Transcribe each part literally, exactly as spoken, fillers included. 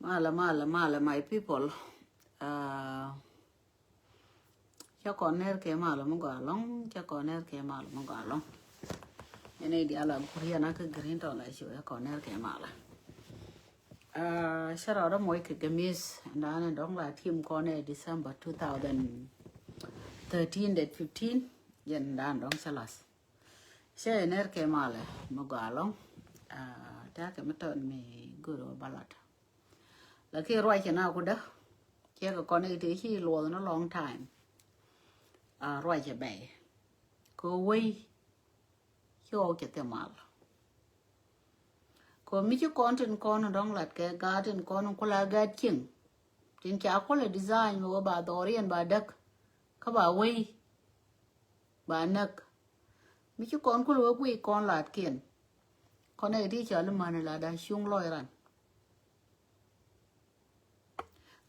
Malɛ, malɛ, malɛ, my people. Ah, cä kɔn ner kɛ malɛ mi gɔaa lɔŋ, cä kɔn ner kɛ malɛ mi gɔaa lɔŋ. Ɛn i̱ diaal a guriɛn a kä green tɔ la cu cä kɔn ner kɛ malɛ. Ah, cä rɔɔdä moc kɛ gɛ miss ɛn da̱a̱n ɛn dɔ̱ŋ la tim kɔn ɛ December two thousand thirteen, date fifteen. Yɛn da̱a̱n dɔ̱ŋ cä lath. Cä ner kɛ malɛ mi gɔaa lɔŋ. Ah, tɛkɛ mi tɔt mi go̱o̱r wä balat. Lakin ruacɛ na kudä, cɛ kɛ kɔn i̱ ti ci luɔth ni long time. Ah, ruacɛ bɛy kɛ wei, ci ɣɔw cɛ thil mal. Kɛ mi ci kɔn tin kɔn dɔ̱ŋ lat kɛ gaat tin kɔn kula gaat cieŋ. Tin ca kulɛ design mi wä ba dhɔriɛn ba däk. Kä ba wei ba näk. Mi ci kɔn kulɛ wä guic kɔn latkiɛn. Kɔn ɛ ti cɔl i̱ mani la da cuŋ lɔc ran.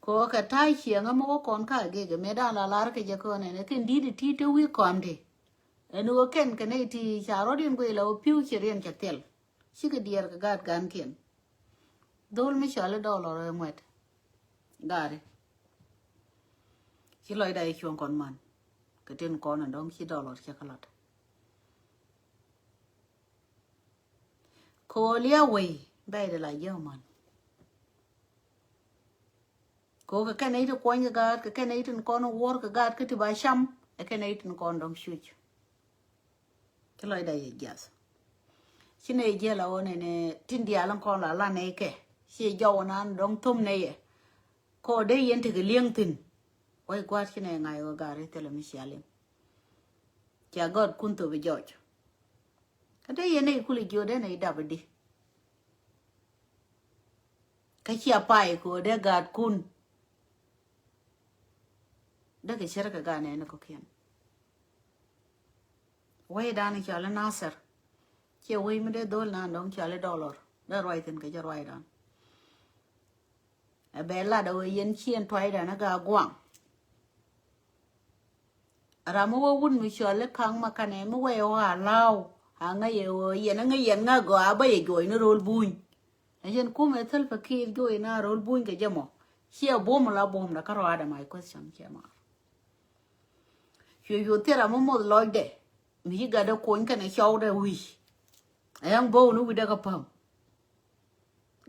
Kɛ ɣöö kɛ ta̱a̱ ciɛŋä mi wä kɔn ka gek mëë da̱a̱n la lar kɛ jɛ kɔn ɛn ɛ kɛn di̱t iti te wi̱i̱ kɔn ti. Ɛn ɣöö kɛn kɛ nɛy ti ca rɔ̱diɛn guic la wä pi̱w ci riɛn cɛ thil. Cikɛ diɛɛr kɛ gaat gankiɛn. Dhol mi cɔal i̱ dɔlɔr ɛ ŋuɛt. Gaari. Ci lɔcda i̱ cuɔ̱ŋ kɔn man. Kɛ tin kɔn ɛn dɔ̱ŋ ci dɔlɔr cɛ kä lat. Kɛ ɣöö lia̱a̱ wei bɛy de la jiäk man. Kɛ ɣöö kɛ kɛn nɛy ti kuɔ̱ny kɛ gaat, kɛ kɛn nɛy tin kɔn wuɔ̱r kɛ gaat kä ti ba cam, ɛ kɛn nɛy tin kɔn dɔ̱ŋ cuc. Ci lɔcda yɛ jiath. Ci nɛy jiɛl a ɣöö nɛnɛ tin diaal in kɔn la la nɛy kɛ. Ci jɔw nan dɔ̱ŋ thom nɛy yɛ. Kɛ ɣöö dee yɛn tekɛ li̱eŋ thi̱n. Wec gua̱a̱r ci nɛy ŋa̱c ɣöö gaari thilɛ mi cia li̱eŋ. Cia gɔt kun thop i̱ jɔc. Kä dee yɛn nɛy kul i̱ jiöt dee nɛy dap i̱di. Kä cia pay kɛ ɣöö dee gaatkun. Dee kɛ cär kɛ gaat nɛɛni kɔ̱kiɛn. Wecdan cɔal i̱ Nathir. Ciɛ wec mi dee dhol nan dɔ̱ŋ cɔal i̱ dɔlɔr. Dee ruac thi̱n kɛ jɛ ruacdan. Ɛ bɛ lat ɛ ɣöö yɛn ciɛn tuacdan ɛ gaat guaŋ. Ram mi wä wut mi cɔl i̱ ka̱ŋ ma kanɛ mi wɛy ɣɔaa la̱a̱w. A ŋäc ɛ ɣöö yɛn ɛ ŋäc yɛn ŋäk gɔaa bä yɛ juɔc ni ro̱l buny. Ɛ yɛn kumɛ Salva Kiir juɔc na ro̱l buny kɛ jɛ mɔ. Ciɛ buɔ̱m la buɔ̱mdɛ kä rɔaadɛ, my question ciɛ maar. Cuɛ yuɔth thil ram mi moth lɔcdɛ mi ci gatdɛ kuɔny kɛnɛ cɔwdɛ wi̱c. Ɛ yaŋ bo̱o̱k ni wi̱cdɛ kä päm.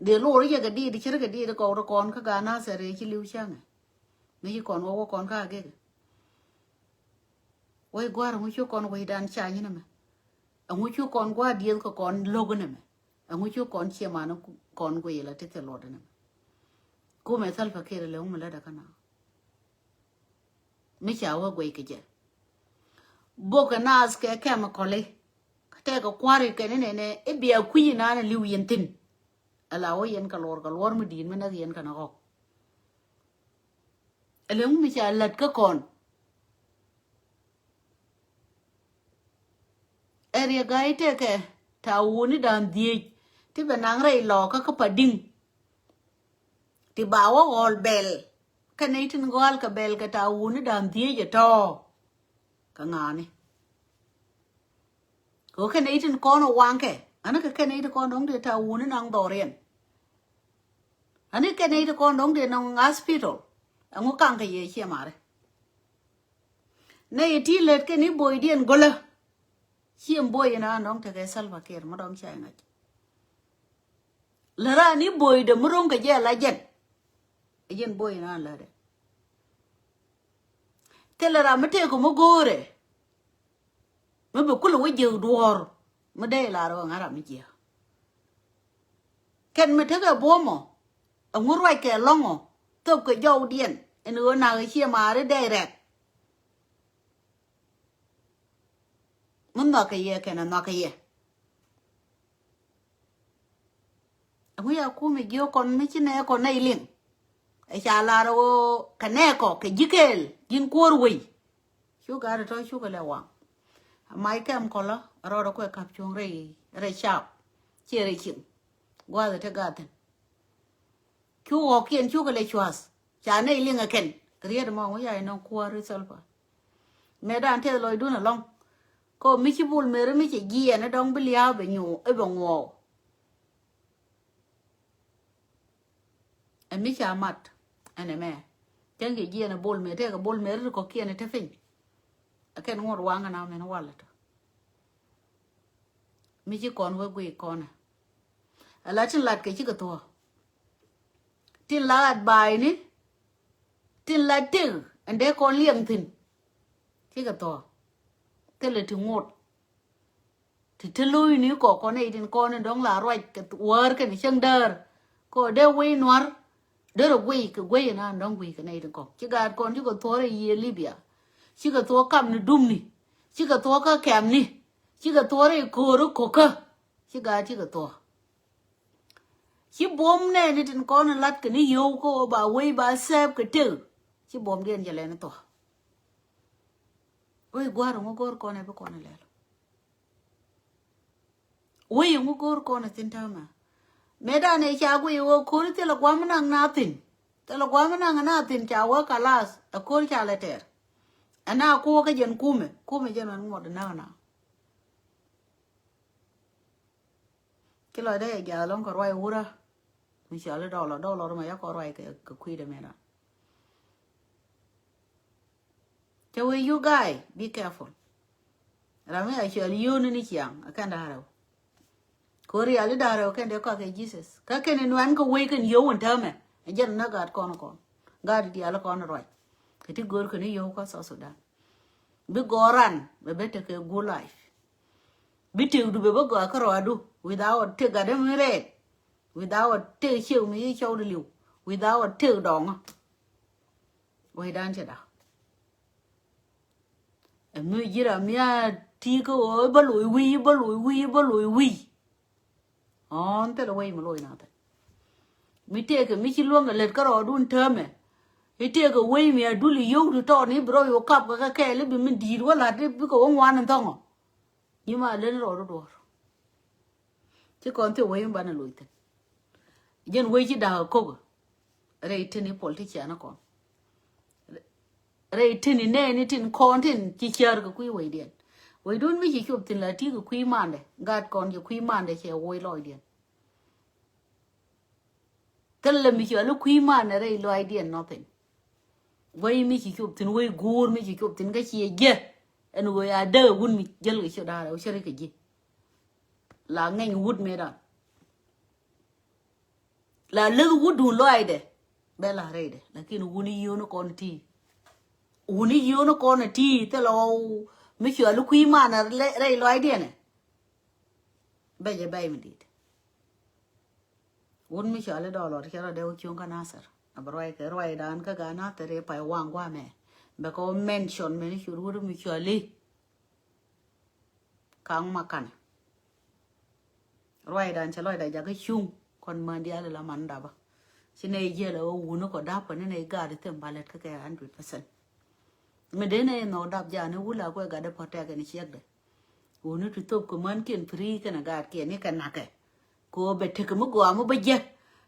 Dee lor i̱ yɛ kɛ diit i̱ cär kɛ diit i̱ kɔk rɔ kɔn kä gaat Nathir i̱ ci li̱w cäŋɛ. Mi ci kɔn wä wä kɔn kä agek. Wec gua̱a̱r ɛŋu cu kɔn wecdan ca nyin ɛmɛ. Ɛŋu cu kɔn gua̱a̱r dieth kɛ kɔn lo̱k ɛn ɛmɛ. Ɛŋu cu kɔn ciɛ man kɔn guiy la ti thil luɔt ɛn ɛmɛ. Kumɛ Salva Kiir lɛ wumɛ lät ɛ kä na. Mi ca wä guey kɛ jɛ. Bok kɛ naath kɛ kɛm kɔli. Kä tɛkɛ kua̱ri kɛn inɛnɛ i̱ bia kui̱ inan li̱w yɛn thi̱n. Ala wä yɛn kɛ luɔr kɛ luɔr mi di̱i̱t mi näk yɛn kɛ na ɣɔk. Ala ŋu mi ca lät kä kɔn. Area guy tɛkɛ ta wuni da̱a̱n dhieec ti bɛ naŋ rɛy lɔɔkä kä pa di̱ŋ. Ti ba wä ɣɔl bɛl. Kɛ nɛy tin gɔal kɛ bɛl kɛ ta wuni da̱a̱n dhieec ɛ tɔ̱. Kɛ ŋa̱a̱ni. Kɛ kɛ nɛy tin kɔn waŋkɛ. Ani kɛ kɛ nɛy tin kɔn dɔ̱ŋ ti ta wuni naŋ dhɔriɛn. Ani kɛ nɛy tin kɔn dɔ̱ŋ ti naŋ hospital. Ɛŋu kaŋ kɛ yɛ ciɛ mari. Nɛy ti lät kɛ ni boydiɛn gölä. Ciɛ boy inan dɔ̱ŋ tekɛ Salva Kiir mi dɔ̱ŋ ca ŋa̱c. Lät raan i̱ boydɛ mi ro̱ŋ kɛ jɛ la jɛn. Ɛ jɛn boy inan lätdɛ. Thilɛ ram mi tëëkɔ mi go̱o̱rɛ. Mi bi kulɛ wä jiäk duɔ̱ɔ̱r mi dee lar ɣä ŋa̱ ram mi jiäk. Kɛn mi tekɛ buɔ̱mɔ. Ɛŋu ruac kɛ lɔ̱ŋɔ thop kɛ jɔwdiɛn ɛn ɣöö nak ɛ ciɛ maari dee rɛk. Mi nhɔakɛ yɛ kɛnɛ nhɔakɛ yɛ. Ɛŋu ya kumɛ jiök kɔn mi ci nɛɛkɔ nɛy liŋ. Ɛ ca lar ɣöö kɛ nɛɛkɔ kɛ ji̱ kɛɛl ji̱n kuäär wei. Cu gat ɛ tɔ̱ cukɛ lɛ waŋ. Mac kɛm kɔlä rɔɔdɛ kuɛ ka̱p cuɔ̱ŋ rɛy rɛy cap. Ciɛ rɛy cieŋ gua̱a̱th ɛ te gat thi̱n. Cu ɣɔ̱kiɛn cukɛ lɛ cua̱th ca nɛy liŋ ɛ kɛn. Riet mɔ ŋu ca inɔ kuäär ri Salva. Mëë dan tɛth lɔcdun ɛlɔ̱ŋ. Kɛ mi ci bul mëri mi cɛ jiɛɛn ɛ dɔ̱ŋ bi lia̱a̱ bɛ nyuɔ ɛ bɛ ŋuɔɔk. Mi ca mat ɛn ɛmɛ. Cäŋ kɛ jiɛn ɛ bol mëë tɛkɛ bol mëë ri kɔkiɛn ɛ te piny. Ɛ kɛn ŋuɔt waŋ ɛn amɛn walɛ tɔ. Mi ci kɔn wä guiy kɔnɛ. Ala tin lat kɛ cikɛ thuɔ̱k. Tin la advice ni. Tin la tëk ɛn dee kɔn liɛŋ thi̱n. Cikɛ thuɔ̱k. Thilɛ ti ŋot. Ti te lo̱cni kɔ kɔn nɛy tin kɔn in dɔ̱ŋ la ruac kɛ wäär kɛn cäŋ däär. Kɔ dee wec nua̱r. Derɛ guiy kɛ guiy in an dɔ̱ŋ guiy kɛ nɛy tin kɔn. Ci gaat kɔn cikɛ thuɔ̱k rɛy yiëë Libya. Cikɛ thuɔ̱k kamni dumni. Cikɛ thuɔ̱k kä kɛmni. Cikɛ thuɔ̱k rɛy ko̱o̱ri ko̱kä. Ci gaat cikɛ thuɔ̱k. Ci buɔ̱m nɛɛni tin kɔn in lat kɛ ni yio̱w kä ɣöö ba wec ba sɛɛp kɛ tëk. Ci buɔ̱mdiɛn jɛ lɛn thuɔ̱k. Wec gua̱a̱r in wä go̱o̱r kɔn ɛ bi kɔn in lɛl. Wec in wä go̱o̱r kɔn in thi̱n täämɛ. Mëë danɛ ca guiy ɣöö ko̱ri thilɛ gua̱a̱m in naŋ na thi̱n. Thilɛ gua̱a̱m in naŋ na thi̱n ca wä kalas ɛ ko̱r ca lɛ tɛɛr. Ɛn na kuɔ̱k kä jɛn kumɛ kumɛ jɛn mɛn ŋuɔt in naŋ na. Ci lɔcdä yɛ jiath ɛlɔ̱ŋ kɛ ruac wurä. Mi cɔal i̱ dɔlɔ dɔlɔ ruma yakɔ ruac kɛ kui̱dɛ mɛn ran. Cɛ wee you guy be careful. Ram mi a cɔal yio̱o̱ni ni ciaŋ a kɛn da̱a̱r rɛw. Kɛ wee rial i̱ da̱a̱r rɛw kɛn dee kɔak kɛ Jesus kä kɛn inuan kɛ wec kɛn yio̱w in täämɛ. Ɛ jɛn inä gaat kɔn kɔn gaat i̱ diaal kɔn ruac. Kɛ ti go̱o̱r kɛn i̱ yio̱w kä South Sudan. Bi gɔɔran bɛ bɛ tekɛ good life. Bi tëkdu bɛ bä gɔaa kärɔadu without tëk gatdä mi rɛɛt. Without tëk ciek mi ci cɔwdä li̱w. Without tëk dɔɔŋä. Wecdan cɛ da̱k. Ɛ mi ji̱ ram mi a ti kä ɣöö bä loc wi̱i̱ bä loc wi̱i̱ bä loc wi̱i̱. Ɔn thilɛ wec mi loc nathɛ. Mi tëëkɛ mi ci luäŋ kɛ lät kä rɔɔdun täämɛ. I̱ tëëkɛ wec mi a dul i̱ yio̱w ti tɔɔt ni bi rɔy wä kap kɛ kɛ kɛɛl i̱ bi min di̱i̱t wä la̱t i̱ bikɛ wä ŋuan in thɔŋɔ. Nyi ma len rɔɔdu duɔ̱ɔ̱r. Ci kɔn thil wec mi banɛ loc thi̱n. Jɛn wec ci da̱k ɛ ko̱k. Rɛy tin i̱ politician kɔn. Rɛy tin i̱ nɛɛni tin kɔn tin ci cär kɛ kui̱ wecdiɛn. Wecdun mi ci cop thi̱n la ti kɛ kui̱ mandɛ gat kɔn ci kui̱ mandɛ cɛ woc lɔcdiɛn. Thilɛ mi cɔal i̱ kui̱ mandɛ rɛy lɔcdiɛn nothing. Wec mi ci cop thi̱n wec guur mi ci cop thi̱n kä ciɛ jiɛ. Ɛn wec a dee wun mi jäl kɛ ciö da̱a̱r ɛ wä cä ri kɛ ji̱. La ŋɛny wut mëë dan. La leth wutdun lɔaacdɛ bɛ la rɛydɛ lakin wuni yio̱o̱ni kɔn ti. Wuni yio̱o̱ni kɔn ti thilɛ ɣɔw mi cuali kui̱ manɛ rɛy lɔaacdiɛnɛ. Bɛ jɛ bɛy mi dit. Wut mi cuali dɔlɔr cɛ rɔ dee wä cuŋ kä Nathir a bɛ ruac kɛ ruacdan kä ga Nathir i̱ pay waŋ guamɛ. Bɛ kɛ wä mention mɛni cur wut mi cuali. Kaŋ ma kanɛ. Ruacdan cɛ lɔcda jakä cuŋ kɔn män diaal la man dapä. Ci nɛ jiɛl ɛ wä wuni kɔ dapä ni nɛ gaat i̱ thim ba lɛt kä kɛ hundred percent. Mi dee nɛ inɔ dap jani wula kuɛ gat dee pɔtɛk in ciɛkdɛ. Wuni ti thop kɛ män kiɛn free kɛn ɛ gaat kiɛn ni kɛ nakɛ. Kɛ ɣöö bɛ tek mi gɔaa mi bä jɛ.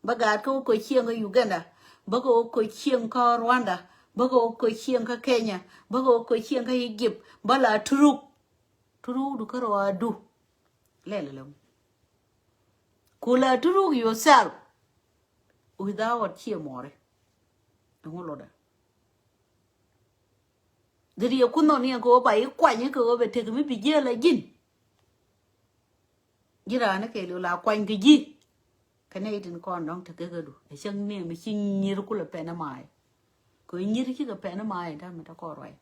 Bä gaat kä wä kɔ cieŋ kä Uganda. Bä kɛ wä kɔ cieŋ kä Rwanda. Bä kɛ wä kɔ cieŋ kä Kenya. Bä kɛ wä kɔ cieŋ kä Egypt. Bä la turuk. Turuk du kä rɔadu. Lɛl lɛm. Ku la turuk yourself. Without cie mɔri. Ɛŋu lotdɛ. Deri yɛ kun nɔ ni ɛn kɛ wä ba yi kuany kɛ wä bɛ tek mi bi jiɛ la ji̱n. Ji̱ raan kɛ liw la kuany kɛ ji̱. Kɛ nɛy tin kɔn dɔ̱ŋ te kekädu ɛ cäŋ ni mi ci nyir kulɛ pɛn ɛ ma̱a̱y. Kɛ nyir cikɛ pɛn ɛ ma̱a̱y ta̱mɛ te kɔn ruac.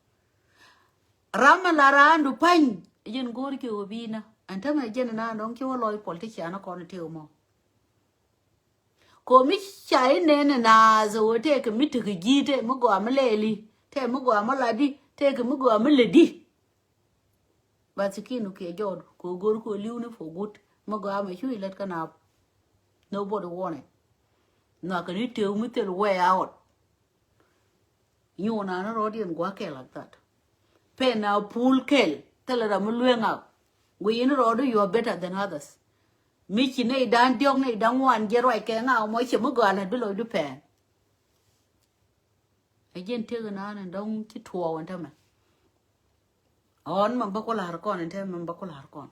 Ram ɛ la raandu pa̱ny. Jɛn go̱o̱r kiɛ wä bi̱i̱nä ɛn ta̱mɛ jɛn na dɔ̱ŋ ci wä lɔc politician kɔn tëë mɔ. Komi ca inɛn naath ɣöö tëëkɛ mi tekɛ ji̱ tëë mi gɔaa mi lɛɛli tëë mi gɔaa mi ladi tëëkɛ mi gɔaa mi lätdi. Ba thikin kiɛ jɔɔdu kɛ go̱r kɛ li̱w ni for good mi gɔaa mɛ cu ilät kä naap. Nobody want it. Nhɔakɛ ni tëëk mi thil way out. Nyuun an rɔɔdiɛn gua̱a̱ kɛl like that. Pɛn a puul kɛl thilɛ ram mi lueŋ ak. Guiy in rɔɔdu you are better than others. Mi ci nɛy da̱a̱n diɔ̱k nɛy da̱a̱n ŋuan jiɛ ruac kɛ ŋaw mɔ cɛ mi gɔaa lät bi lɔcdu pɛn. Ɛ jiɛn tëk in an in dɔ̱ŋ ci tuɔɔk in tämɛ. Ɣɔn mɛ bä ku la̱r kɔn in tämɛ mɛ bä ku la̱r kɔn.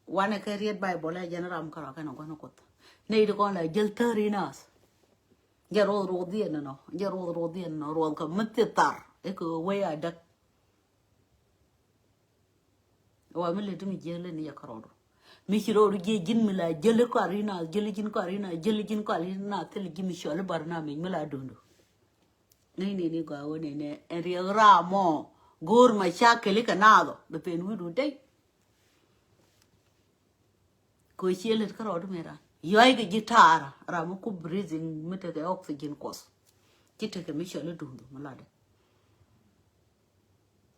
Wanɛ kɛ riet Bible ɛ jɛn ram kärɔa kɛn ɛ gua̱n ɛ Kuoth. Nɛy ti kɔn la jäl thäri nath. Jɛ ruɔth ruɔth dhiɛn nɔ, jɛ ruɔth ruɔth dhiɛn nɔ, ruɔth kä mi thith thar i̱ kɛ wee a däk. Wa mi leti mi jiäl ni ya kärɔɔdu. Mi ci rɔɔdu jiɛ ji̱n mi la jäl kɔari na, jäl ji̱n kɔari na, jäl ji̱n kɔari na, thil ji̱ mi cɔl i̱ barnamij mi la dundu. Ŋäcni ni gɔaa wä nɛnɛ ɛn riɛk ram mɔ go̱o̱r ma ca keli kɛ naath ɔ bɛ pen wi̱i̱du dee. Kɛ ɣöö ciɛ lät kärɔɔdu mi ran yɔac kɛ ji̱ ta̱a̱ra ram mi kup breathing mi tekɛ oxygen kuɔth. Ci tekɛ mi cɔl i̱ duundu mi latdɛ.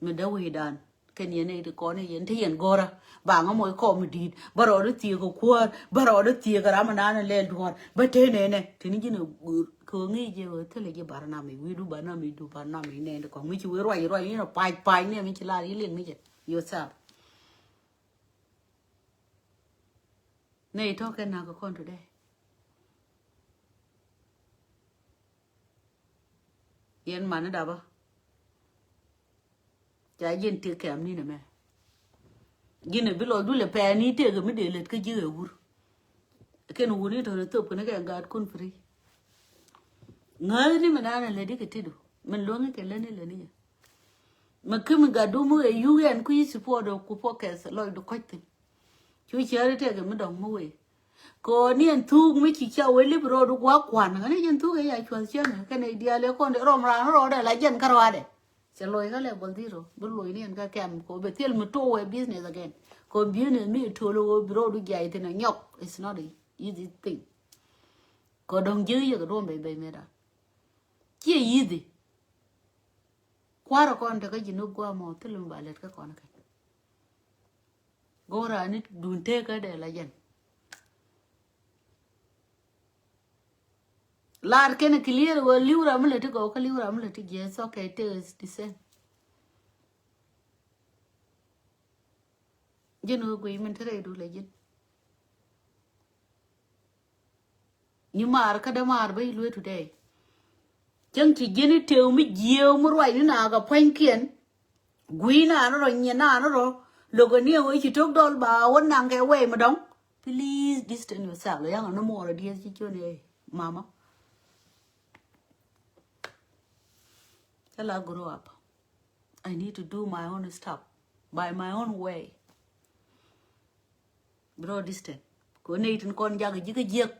Mi dee wecdan kɛn yɛn nɛy ti kɔn i̱ yɛn te yɛn go̱rä. Ba ŋä mɔc kɔm mi di̱i̱t bä rɔɔdä thieek kɛ kuäär bä rɔɔdä thieek kɛ ram mi naan in lɛl duɔ̱ɔ̱r bä te nɛnɛ. Tini ji̱n ɛ go̱o̱r kɛ ɣöö ŋi̱i̱c jɛ ɣöö thilɛ ji̱ barnamij wi̱i̱du barnamij du barnamij nɛn ti kɔŋ mi ci wee ruac ruac in ɛ pa̱a̱c pa̱a̱c nɛ mi ci lar i̱ liŋ ni jɛ yourself. Nɛy tɔ̱ kɛ nak kɛ kɔn today. Yɛn mani dapä. Ca ji̱n tëk kɛm ni̱n ɛmɛ. Ji̱n ɛ bi lɔcdu lɛ pɛɛni tëk mi dee lät kä ji̱ ɛ wur. Kɛn wuni tɔ̱ ni thop kɛn kɛ gaatkun free. Ŋäthni mi naan ɛ lätdi kɛ tetdu min luäŋi kɛ lätni lätni jɛ. Mi kä mi gatdu mi ɛ yuk ɛn kui̱ support ɔ ku focus lɔcdu kɔc thi̱n. Cu ciääri tëk mi dɔ̱ŋ mi wee. Kɛ ɣöö ni ɛn thuk mi ci ca wee lip road gua̱a̱k kuan ŋäni jɛn thuk ɛ ya cua̱th cäŋ kɛn ɛ diaal ɛ kɔn de rɔm raan rɔɔdɛ la jɛn kä rɔaadɛ. Cɛ loc kä lɛ bol dhiro bi loc ni ɛn kä kɛm kɛ ɣöö bɛ thil mi to̱o̱ wee business again. Kɛ ɣöö business mi to̱o̱l ɣöö bi road jiac thin ɛ nyɔk. It's not a easy thing. Kɛ dɔ̱ŋ jiäk yɛ kɛ duɔ̱m bɛc bɛc mëëdan. Ciɛ easy. Kua̱rä kɔn tekä ji̱ ni gua̱a̱mɔ thil mi ba lät kä kɔn kɛ. Go̱o̱ra ni duun tekä dee la jɛn. Lar kɛn clear wä li̱w ram mi lɛ ti gɔw kä li̱w ram mi lɛ ti jiɛ thɔk kɛ tes ti sɛn. Ji̱n wä guiy min te rɛy du lɛ ji̱n. Ni maar kä dämaar bä i̱ luee today. Cäŋ ti ji̱n i̱ tëë mi jiëë mi ruac ni naak a pua̱nykiɛn. Gui̱ naan rɔ nyiɛ naan rɔ. Lo̱k ɛ ni ɛ wee ci tok dɔl ba wä naŋ kɛ wɛy mi dɔ̱ŋ. Please distance yourself. Yaŋ ɛ ni muɔɔr ɛ dieth ci ciön ɛ mama. Cä la grow up. I need to do my own stuff by my own way. Bro distance. Kɛ nɛy tin kɔn jak ji̱ kä jiäk.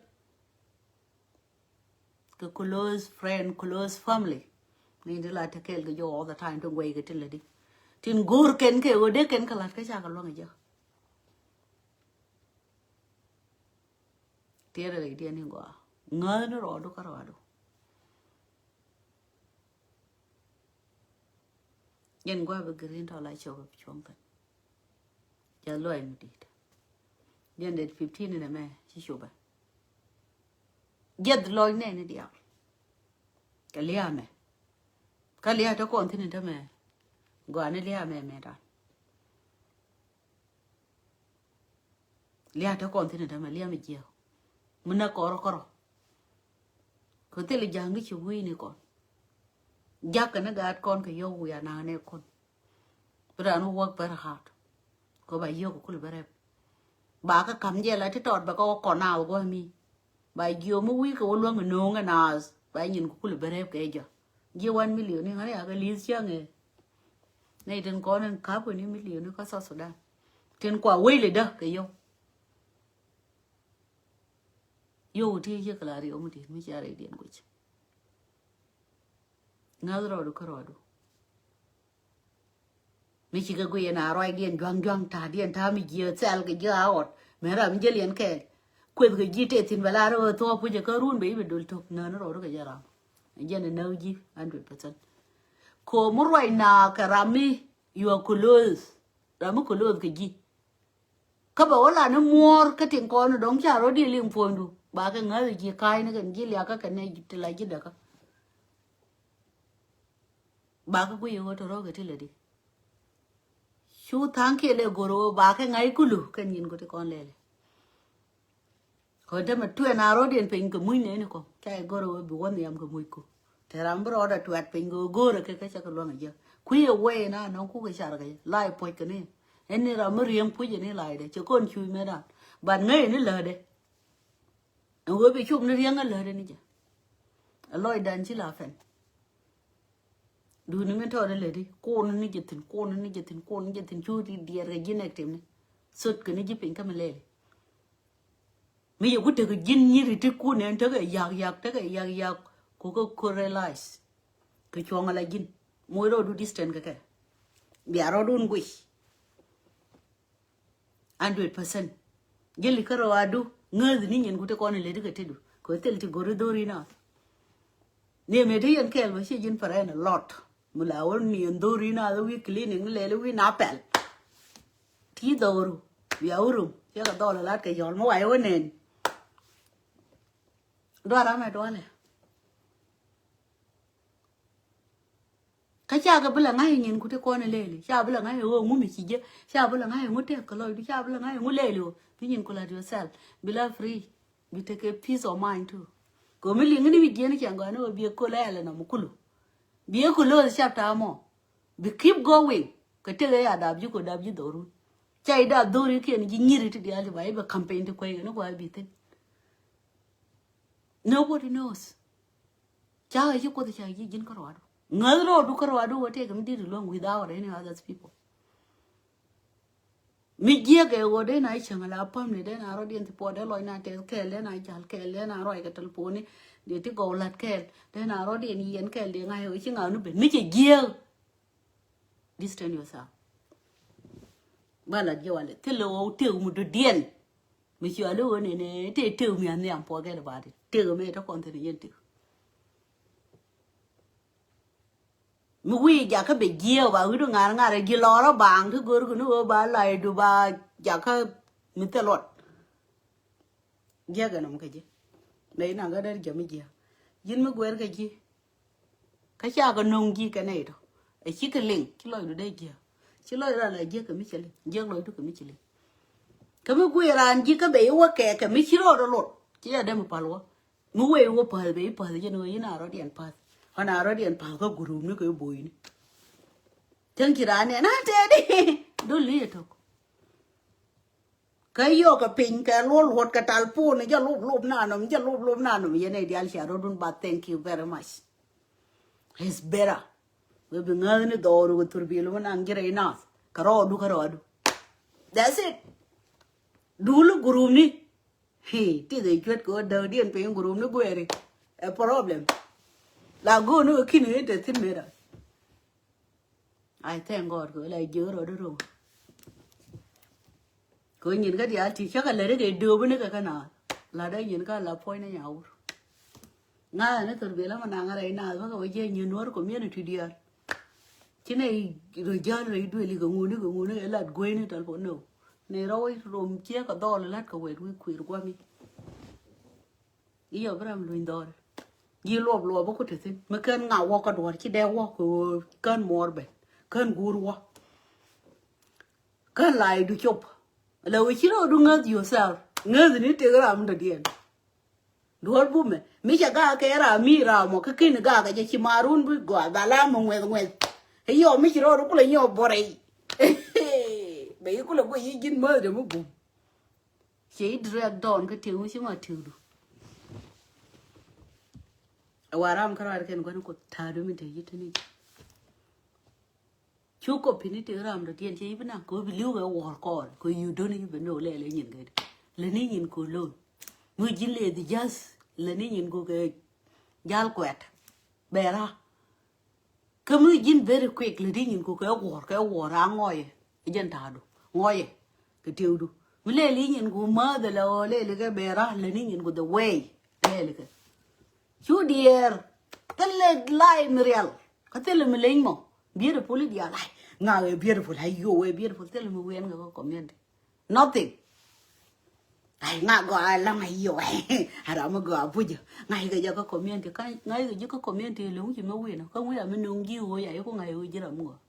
Kɛ close friend, close family. Ni ti la te kɛɛl kɛ jɔ all the time ti guɛy kɛ tin lɛ di. Tin go̱o̱r kɛn kɛ ɣöö dee kɛn kɛ la̱t kä cakɛ luäŋ ɛ jɛ. Tiɛɛrɛ rɛy diɛn ni gɔaa ŋäth ni rɔɔdu kä rɔɔdu. Jɛn gua̱a̱ bi green tɔ la cop cuɔ̱ŋ thin. Jɛ luɔc mi di̱i̱t. Jɛn det fifteen ni nɛ mɛ ci copɛ. Jɛth lɔc nɛni diaal. Kɛ lia̱a̱ mɛ. Kä lia̱a̱ te kɔn thin in te mɛ. Gɔaa ni lia̱a̱ mɛ mɛ dan. Lia̱a̱ te kɔn thin in te mɛ lia̱a̱ mɛ jiɛk. Mi nä kɔrɔ kɔrɔ. Kɛ thil ja̱a̱ŋ di ci wi̱i̱ni kɔn. Ja̱k kɛ ni gaat kɔn kɛ yɔw wi̱i̱ anaŋ nɛ kɔn. Bi raan wä work very hard. Kɛ ba yio̱k kul bɛ rɛp. Ba kä kam jɛ la ti tɔt bɛ kä wä kɔn a wä gua̱a̱ mi. Ba jiö mi wi̱i̱ kɛ wä luäŋ no̱o̱ŋ ɛ naath ba nyin kɛ kul bɛ rɛp kɛ jɔ. Jiɛ one million ni ŋa̱n ya kɛ li̱th cäŋ ɛ. Nɛy tin kɔn in ka̱p kɛ ni million ni kä South Sudan. Tin kua wec lɛ dä kɛ yio̱w. Yio̱w ti yek la riɛw mi ti mi cia rɛy diɛn guic. Ŋa̱th rɔɔdu kä rɔɔdu. Mi ci kɛ guic ɛn a ruacdiɛn jua̱ŋ jua̱ŋ ta̱a̱diɛn ta̱a̱ mi jiɛ thɛl kɛ jiɛ a ɣɔt. Mɛ ram mi jäliɛn kɛɛl kueth kɛ ji̱ tëë thi̱n bɛ la rɛ ɣöö thuɔ̱ɔ̱p pucɛ kä run bɛ i̱ bɛ dol tok nään rɔɔdu kɛ jɛ ram. Jɛn ɛ näk ji̱ hundred percent. Ko̱o̱m mi ruac na kɛ ram mi yuɔ close. Ram mi close kɛ ji̱. Kä bɛ wä la ni muɔ̱ɔ̱r kä tin kɔn dɔ̱ŋ ca rɔ di liŋ puɔ̱nydu ba kɛ ŋäth ji̱ ka̱a̱cni kɛn ji̱ liakä kɛn nɛ ti la ji̱ däkä. Ba kä guiy ɣöö tɔ̱ rɔ̱ kɛ ti lɛ di. Cu tha̱a̱ŋ kiɛ lɛ go̱r ɣöö ba kɛ ŋa̱c kulu kɛn nyin ku ti kɔn lɛlɛ. Kɔn te mɛ tuɛn a rɔ̱diɛn piny kɛ muc nɛɛni kɔ ca i̱ go̱r ɣöö bi wä nhiam kɛ muc ku. Te ram bi rɔɔdɛ tuɛt piny kɛ ɣöö go̱o̱rɛ kɛ kä cä kɛ luäŋ a jiäk kui̱ ɛ wee na nɔŋ kukɛ car kɛ la i̱ puɔ̱c kɛ ni. Ɛn ni ram mi riɛŋ puc ɛ ni la i̱dɛ cɛ kɔn cuc mɛ dan. Bat ŋäc ɛ ni lätdɛ. Ɛn ɣöö bi cop ni riäŋ ɛ lätdɛ ni jɛ. Ɛ lɔcdan ci la pɛn. Duuni mi tɔɔt ilɛ di kun ni jɛ thi̱n, kun ni jɛ thi̱n, kun ni jɛ thi̱n. Cu ti diɛɛr kɛ ji̱ nɛk timni. Sot kɛ ni ji̱ piny kä mi lɛli. Mi yɛ ku tekɛ ji̱n nyiri ti kun ɛn tekɛ yak yak, tekɛ yak yak. Ku kä ku realize kɛ cuɔ̱ŋ ala ji̱n. Moc rɔɔdu distance kɛ kɛ. Bia rɔɔdun guic. Hundred percent. Jeli kärɔadu ŋäth ni nyin ku ti kɔn ileti kɛ tedu kɛ thil ti gori dhori na. Ni mɛ ti yɛn kɛl bä ci jin pɛrɛn a lot. Mi la wä ni yɛn dhori na, the week cleaning lɛli wi̱i̱ na pɛl. Ti dhoru bia wurum cɛ kɛ dhɔl a lat kɛ yɔl mi wayɛ wä nɛn. Duar amɛ dualɛ. Kä ca kɛ bi lɛ ŋa̱c nyin ku ti kɔn ilɛli. Ca bi lɛ ŋa̱c ɛ ɣöö ŋu mi ci jɛ. Ca bi lɛ ŋa̱c ɛ ŋu tɛk kɛ lɔcdu. Ca bi lɛ ŋa̱c ɛ ŋu lɛli ɣöö bi nyin ku lat yourself. Bi la free. Bi tekɛ peace of mind too. Kɛ mi liŋ ni bi jiɛn cɛ ŋɔni ɣöö bi ɛ kol ɛlɛ nɔm kulu. Bi ɛ kul ɣöö chapter mɔ. Bi keep going. Kɛ tekɛ ya dap ji̱ kɛ dap ji̱ dhorun. Ca i̱ dap dhori kiɛn ji̱ nyiri ti diaal ti ba i̱ bɛ campaign ti kuec kɛ ni kua bi thin. Nobody knows. Ca ɣä ci Kuoth ca ji̱ ji̱n kärɔadu. Ŋäth rɔɔdu kärɔadu wä tëëk mi dit luäŋ without any other people. Mi jiɛk ɛ ɣöö dee na cäŋ la pämni, dee na rɔ̱diɛn thi puɔt, dee lɔc na tɛth kɛɛl, dee na jal kɛɛl, dee na ruac kɛ telponi, dee ti gɔw la̱t kɛɛl, dee na rɔ̱diɛn yiɛn kɛɛl, dee ŋa̱c ɣöö ci ŋa̱ ni ben mi cɛ jiɛk. Distance yourself. Ba lat jɛ walɛ thilɛ ɣöö tëëk mi dɔ̱diɛn. Mi cuali ɣöö nɛnɛ tëë tëëk mi a nhiam puɔth kɛl ba ti tëëk mi tɔ kɔn thi̱n yɛn tëëk. Mi wi̱i̱ jakä bɛ jiɛɛk ba wi̱i̱ du ŋa̱r ŋa̱r ɛ ji̱ lɔrä baŋ ti go̱r kɛ ni ɣöö ba la̱c du ba jakä mi thil luɔt. Jiɛk ɛn ɔm kɛ ji̱. Mɛ inɔ kä dee jɛ mi jiɛk. Ji̱n mi guɛr kɛ ji̱. Kä ca kɛ no̱ŋ ji̱ kɛ nɛy tɔ. Ɛ cikɛ liŋ ci lɔcdu dee jiäk. Ci lɔc ran la jiäk kɛ mi cɛ liŋ, jiäk lɔcdu kɛ mi cɛ liŋ. Kä mi guiy raan ji̱ kä bɛ i̱ wä kɛ kɛ mi ci rɔɔd ɔ lot ci ya dee mi pal wä. Mi wee i̱ wä pa̱th bɛ i̱ pa̱th jɛn ɣöö i̱ na rɔɔdiɛn pa̱th. Ɣän a rɔɔdiɛn pa̱th kä guruumni kɛ i̱ bo̱o̱yni. Cäŋ ci raan nɛn a tɛɛdi. Dol ni yɛ tök. Kä yɔkɛ piny kɛ luɔl luɔt kɛ tal pun jɛ lop lop nanum, jɛ lop lop nanum. Yɛn ɛ dial cia rɔdun ba, thank you very much. It's better. Wee bi ŋäthni dhɔru kɛ thur bil wä naŋ ji̱ rɛy nath kɛ rɔɔdu kɛ rɔɔdu. That's it. Dul gurumni. Hi, ti dhɛ cuet kɛ wä däk diɛn piny gurumni guɛri. A problem. La go̱o̱ni wä kini wä te thin mera. I thank God kɛ la jiök rɔɔdä ro̱o̱. Kɛ nyin kä diaal ti cä kɛ lät kɛ dööp ni kɛ kä naath. La̱tdä nyin kä la puɔ̱ny ni nyawur. Ŋa̱ ni thor biɛl ama naŋ rɛy naath bä kɛ wä jiɛ nyin Nuɔr community diaal. Ci nɛ rɔ jäl rɛy duëli kɛ ŋuni kɛ ŋuni kɛ lat gueyni tɛl puɔ̱n ni. Ni rɔ wä rom ciɛ kɛ dhɔl lat kɛ wɛt wi̱i̱ kui̱r guami. I̱ yɔ bi ram luny dhɔr. Ji̱ luɔp luɔp bä ku te thi̱n mi kän ŋa wä kä duɔ̱r ci dee wä kɛ ɣöö kän muɔɔr ben kän guur wä. Kän lay du cop. La wee ci rɔ du ŋäth yourself. Ŋäth ni tek ram dɔ̱diɛn. Duɔ̱r bumɛ mi cɛ gak kɛ ram mi ram mɔ kä ken gak kɛ jɛ ci marun bi gɔaa bala mɔ ŋuɛth ŋuɛth. I̱ yɔ mi ci rɔ du kulɛ nyɔ bɔrɛ i̱ bɛ i̱ kulɛ guic i̱ ji̱n mäth dɛ mi bum. Cɛ i̱ direct down kä tiɛŋ wi̱ci ma tiɛŋdu. Ɛ wa ram kä ruaar kɛn gua̱n Kuoth ta̱a̱du mi te ji̱ tini. Cu kɔ pini te ram dɔ tiɛn cɛ i̱ bi na kɛ wi̱ bi li̱w kɛ wuɔ̱r kɔɔr kɛ yudoni i̱ bi ni wä lɛl i̱ nyin kɛ di lɛ ni nyin ko lo̱n. Mi ji̱n lɛ di ja̱th lɛ ni nyin ko kɛ jal kuɛt bɛ ra̱. Kä mi ji̱n very quick lɛ di nyin ku kɛ wuɔr kɛ wuɔr a ŋɔyɛ. Jɛn ta̱a̱du ŋɔyɛ kɛ tiewdu mi lɛl i̱ nyin ku mäth lɛ ɣöö lɛl kɛ bɛ ra̱ lɛ ni nyin ku the way lɛl kɛ. Cu diɛɛr thilɛ lay mi rial kä thilɛ mi leny mɔ. Beautiful i̱ diaal ay ŋa wee beautiful ay yo wee beautiful thilɛ mi wiɛn kɛ kä community. Nothing. Ay ŋa gɔaa laŋ a yio. A ram mi gɔaa pucä ŋa ikɛ jɛ kä community kä ŋa ikɛ jɛ kä community loŋ ci mi win kä ŋuya mi noŋ ji̱ ɣöö ya iku ŋa iku ji̱ ram mi gɔaa.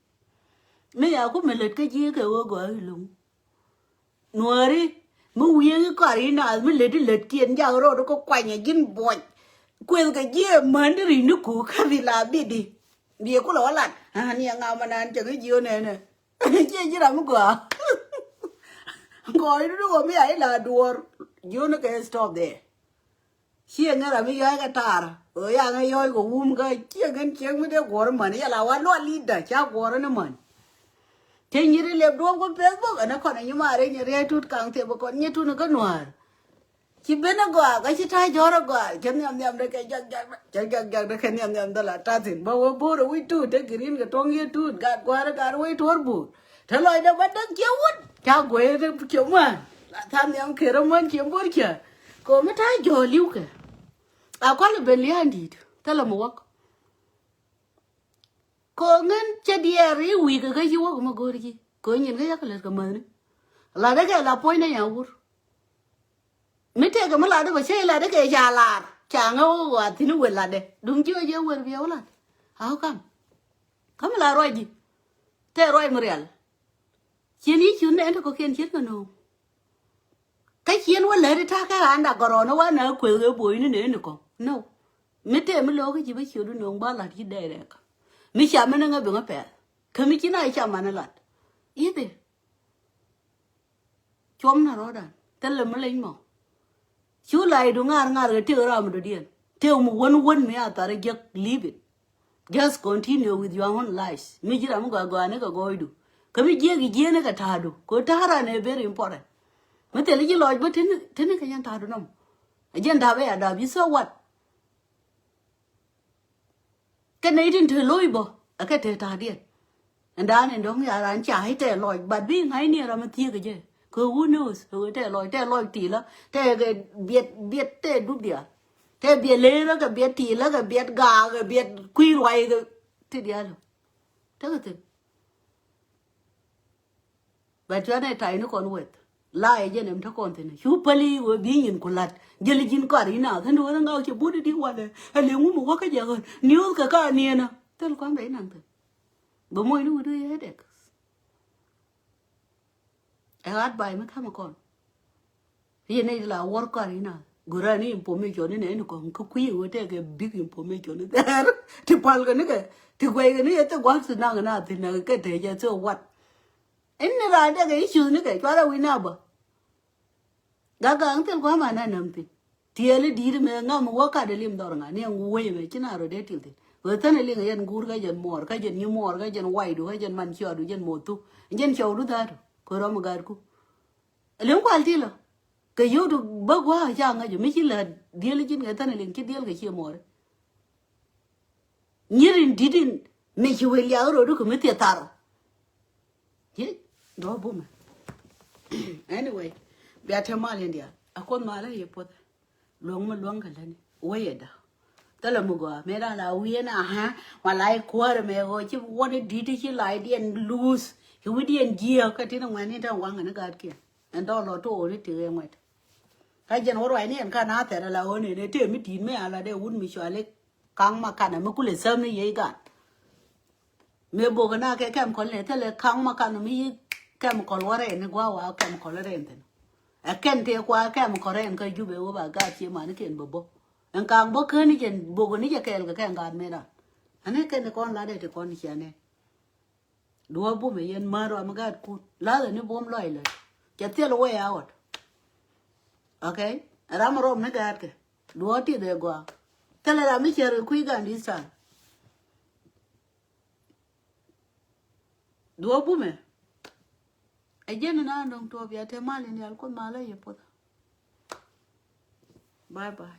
Mi ya ku mi lät kä ji̱ kɛ ɣöö gɔaa iloŋ. Nuɔri mi wiee ki kɔar i̱ naath mi lät i̱ lät kiɛn jak ro̱o̱d kä kuany a ji̱n buɔc. Kueth kɛ ji̱ ɛ män di ri̱c ni ku kä bi la bit di. Biɛ kulɛ wä lat a ni a ŋa ma naan cɛ kä ji̱ ɣöö nɛnɛ. Ciɛ ji̱ ram mi gɔaa. Gɔaa i̱ dudu wä mi a i̱ la duɔ̱ɔ̱r. Ji̱ ɣöö ni kɛ stop there. Ciɛ ŋära mi yɔc kɛ taar ɣöö ya ŋä yɔc kɛ wum kä ciɛ ŋän cieŋ mi dee guɔ̱r män yɛ la wa luɔl li̱tdä ca guɔ̱r ni män. Cä nyiri lep duɔ̱ɔ̱p kä Facebook ɛn ɛ kɔn ɛ nyi maari nyɛ riɛy tut kaŋ thiep ɛ kɔn nyɛ tun kä nua̱a̱r. Ci ben ɛ gɔaa kä ci ta̱a̱ jɔ̱ɔ̱r ɛ gɔaa cɛ nhiam nhiam dee kɛ jak jak cɛ jak jak dee kɛ nhiam nhiam dee la ta̱thi̱n bä wä bo̱o̱r ɛ wi̱c tuut te girin kɛ tuɔ̱ŋ yɛ tuut gat gua̱a̱r ɛ gat wec tuɔ̱r buur. Te lɔcdä bä däk ciɛ wut ca guey te ciɛ mua̱a̱n la tha̱a̱ŋ nhiam kër ɛ mua̱a̱n ciɛ bo̱r ciɛ. Komi ta̱a̱ jɔ̱ɔ̱l li̱w kɛ a kɔl ɛ ben lia̱a̱n di̱i̱t thilɛ mi wäk. Ko̱ ŋän cɛ diɛɛr i̱ wi̱i̱ kɛ kä ci wäk mi go̱o̱r ci ko̱ nyin kä yak lät kɛ mäthni. Latdä kɛ la puɔ̱nydä ya wur. Mi tëëkɛ mi latdä bä cä i̱ latdä kɛ ca lar ca ŋä wä ɣɔaa thi̱n i̱ wël latdɛ duŋ ci wä jɛ wër biɛ wä lat. How come? Kä mi la ruac ji̱ tëë ruac mi rial. Cien i̱ ciun nɛ ɛn te kɔ̱kiɛn cien kɛ no̱o̱ŋ. Kä cien wä lät i̱ ta̱a̱ kɛ ɣa̱nda gɔrɔɔn i̱ wä nɛ kueth kɛ bo̱o̱cni nɛ ɛn i̱ kɔ̱ŋ. No. Mi tëë mi lo̱o̱k kä ci bä ciötdu no̱o̱ŋ ba la̱t ci dɛɛrɛɛk. Mi ca mi ni ŋä bi ŋä pɛth kä mi ci na i̱ ca man i̱ la̱t. I̱thi. Cuɔm na rɔɔdan thilɛ mi leny mɔ. Cu la idu ŋa̱r ŋa̱r kɛ tëë ram dɔ̱diɛn tëë mi wän wän mi a thar jek leave it. Just continue with your own life. Mi ji̱ ram mi gɔaa gɔaa ni kɛ gɔɔydu kä mi jiɛk i̱ jiɛn ni kɛ ta̱a̱du kɛ ta̱a̱ ran ɛ very important. Mi thil i̱ ji̱ lɔc bä tini kɛ jɛn ta̱a̱du nɔm. Ɛ jɛn da̱p ɛ ya da̱p ji̱ so what? Kɛ nɛy tin te lo̱c bä ɛ kɛ te ta̱a̱diɛn. Ɛn da̱a̱n ɛn dɔ̱ŋ ya ran ca i̱ tɛ lɔc but bi ŋa̱cni ram mi thiek kɛ jɛ. Kɛ who knows kɛ ɣöö tɛ lɔc tɛ lɔc tilä tɛ kɛ biɛt biɛt tɛ dup diaal. Tɛ biɛt leerä kɛ biɛt tilä kɛ biɛt gaak kɛ biɛt kui̱ ruac kɛ ti diaal. Tekɛ thi̱n. Bɛ cuanɛ ta̱y ni kɔn weth la ɛ jɛn ɛm te kɔn thi̱n cu päli wee bi nyin ku la̱t. Jäli ji̱n kɔat i̱ naath ɣän wee ŋak cɛ but i̱ di walɛ. Ɛ liŋ wumɛ wä kä jɛ ɣän niuth kɛ ka niɛnä thil kɔn bɛ i̱ naŋ thi̱n. Bɛ moc ni wut i̱ headache. Ɛ ɣa̱t bay mi ka̱mɛ kɔn. Yɛn nɛy ti la wär kar inä. Gör ani information ni nɛ ni kɔn kä kui̱ wä tɛkɛ big information ni thɛɛr. Ti pal kɛ ni kɛ ti guɛy kɛ ni yɛ thil gua̱l ti naŋ na thin na kɛ tɛcɛ so what? In ni raan tɛkɛ issues ni kɛ cuarɛ wi̱c na bä. Gak gak in thil gua̱a̱ ma na näm thin. Tiɛɛli di̱i̱t mɛ ŋa̱m wä kat ɛ lim dhɔr ŋa̱ ni ɛŋ wec ɛmɛ ci na rɔ dee til thin. Wee thäni liŋ ɛ jɛn guur kä jɛn muɔɔr kä jɛn nyi muɔɔr kä jɛn waydu kä jɛn man ciɔɔdu jɛn moth thu. Jɛn cɔwdu dha̱a̱tu kɛ rɔm ɛ gaatku. Liŋ kual ti lɔ kɛ yio̱w ti bä gua̱a̱ ca ŋäc mi ci lät diel ji̱n kɛ thäni liŋ ci diel kɛ cie muɔɔri. Nyirin di̱t in mi ci wëë liak rot kɛ mi thiɛ thar. Ci dɔ̱ bumɛ. Anyway, bia te mal in dial a kuoth mal in yɛ puɔth. Luɔ̱ŋ mi luɔ̱ŋ kɛ lätni wee yɛ da̱. Thilɛ mi gɔaa mëë da̱ŋ la wi̱i̱ ɛn a ɣä. Wa la i̱ kuäärä mëë ɣöö ci wä ni di̱t ci la i̱ diɛn luuth ci wi̱i̱ diɛn jiääk kɛ tin ŋuɛ̈tni te waŋ kɛn i̱ gaatkiɛn. Ɛn dɔɔk lɔ to̱o̱ni ti ɣee ŋuɛ̈t. Kä jɛn wä ruacni ɛn ka na thɛr ala ɣöö nɛn ɛ tëë mi ti̱i̱t mi ala dee wut mi cɔal i̱ kaŋ ma kanɛ mi kulɛ thäm ni yiëë i̱ gaat. Mëë bok na kɛ chemical nɛ thilɛ kaŋ ma kanɛ mi yiëë chemical wä rɛn i̱ gua̱a̱ wa chemical rɛn thi̱n. Ɛ kɛn tëë kua chemical rɛn kä Jubɛ wä ba gaat cie manikiɛn bä bä. Ɛn kaŋ bä ken ni jɛn bok ni jɛ kɛɛl kɛ kɛn gaat mëë dan. Ani kɛn ti kɔn lat ɛ ti kɔn cia nɛn. Duɔ̱ɔ̱p bum ɛ yɛn mär ram mi gaatkun lathɛ ni bum lɔc lät. Cɛ thil way out. Okay. Ram mi rom ni gaatkɛ duɔ̱ɔ̱p tith ɛ gɔaa. Thilɛ ram mi cär kɛ kui̱ gan this time. Duɔ̱ɔ̱p bum ɛ. Ɛ jɛn ni na dɔ̱ŋ tuɔɔp ya te mal in yal kuoth mal ɛ yɛ puɔth. Bye bye.